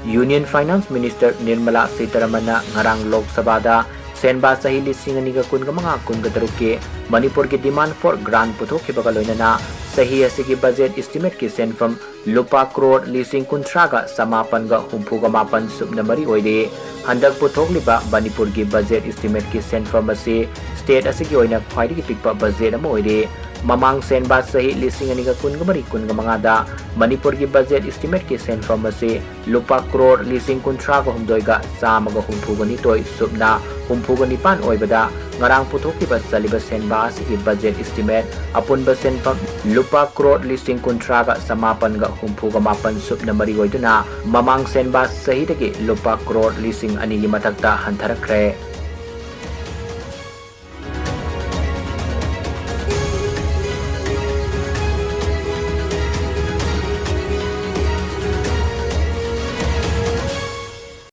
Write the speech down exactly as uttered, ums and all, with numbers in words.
Union Finance Minister Nirmala Sitharamanꯅ ꯉꯔꯥꯡ ꯂꯣꯛ ꯁꯚꯥꯗ ꯁꯦꯟꯕꯥ ꯆꯍꯤ ꯂꯤꯁꯤꯡ ꯑꯅꯤꯒ ꯀꯨꯟꯒ ꯃꯉꯥ ꯀꯨꯟꯒ ꯇꯔꯨꯛꯀꯤ ꯃꯅꯤꯄꯨꯔꯒꯤ demand for grant ꯄꯨꯊꯣꯛꯈꯤꯕꯒ ꯂꯣꯏꯅꯅ ꯆꯍꯤ ꯑꯁꯤꯒꯤ budget estimateꯀꯤ ꯁꯦꯟꯐꯝ ꯂꯨꯄꯥ ꯀ꯭ꯔꯣꯔ ꯂꯤꯁꯤꯡ ꯀꯨꯟꯊ꯭ꯔꯥꯒ ꯆꯃꯥꯄꯟꯒ ꯍꯨꯝꯐꯨꯒ ꯃꯥꯄꯟ ꯁꯨꯞꯅ ꯃꯔꯤ ꯑꯣꯏꯔꯦ꯫ ꯍꯟꯗꯛ ꯄꯨꯊꯣꯛꯂꯤꯕ ꯃꯅꯤꯄꯨꯔꯒꯤ budget estimateꯀꯤ ꯁꯦꯟꯐꯝ ꯑꯁꯤ state ꯑꯁꯤꯒꯤ ꯑꯣꯏꯅ ꯈ꯭ꯋꯥꯏꯗꯒꯤ ꯄꯤꯛꯄ budget ꯑꯃ ꯑꯣꯏꯔꯦ꯫ ꯃꯃꯥꯡ ꯁꯦꯟꯕꯥ ꯆꯍꯤ ꯂꯤꯁꯤꯡ ꯑꯅꯤꯒ ꯀꯨꯟꯒ ꯃꯔꯤ ꯀꯨꯟꯒ ꯃꯉꯥꯗ ꯃꯅꯤꯄꯨꯔꯒꯤ budget estimateꯀꯤ ꯁꯦꯟꯐꯝ ꯑꯁꯤ ꯂꯨꯄꯥ ꯀ꯭ꯔꯣꯔ ꯂꯤꯁꯤꯡ ꯀꯨꯟꯊ꯭ꯔꯥꯒ ꯍꯨꯝꯗꯣꯏꯒ ꯆꯥꯝꯃꯒ ꯍꯨꯝꯐꯨꯒ ꯅꯤꯊꯣꯏ ꯁꯨꯞꯅ ꯍꯨꯝꯐꯨꯒ ꯅꯤꯄꯥꯟ ꯑꯣꯏꯕꯗ, ꯉꯔꯥꯡ ꯄꯨꯊꯣꯛꯈꯤꯕ ꯆꯠꯂꯤꯕ ꯁꯦꯟꯕꯥ ꯑꯁꯤꯒꯤ budget estimate ꯑꯄꯨꯟꯕ ꯁꯦꯟꯐꯝ ꯂꯨꯄꯥ ꯀ꯭ꯔꯣꯔ ꯂꯤꯁꯤꯡ ꯀꯨꯟꯊ꯭ꯔꯥꯒ ꯆꯃꯥꯄꯟꯒ ꯍꯨꯝꯐꯨꯒ ꯃꯥꯄꯟ ꯁꯨꯞꯅ ꯃꯔꯤ ꯑꯣꯏꯗꯨꯅ, ꯃꯃꯥꯡ ꯁꯦꯟꯕꯥ ꯆꯍꯤꯗꯒꯤ ꯂꯨꯄꯥ ꯀ꯭ꯔꯣꯔ ꯂꯤꯁꯤꯡ ꯑꯅꯤꯒꯤ ꯃꯊꯛꯇ ꯍꯟꯊꯔꯛꯈ꯭ꯔꯦ꯫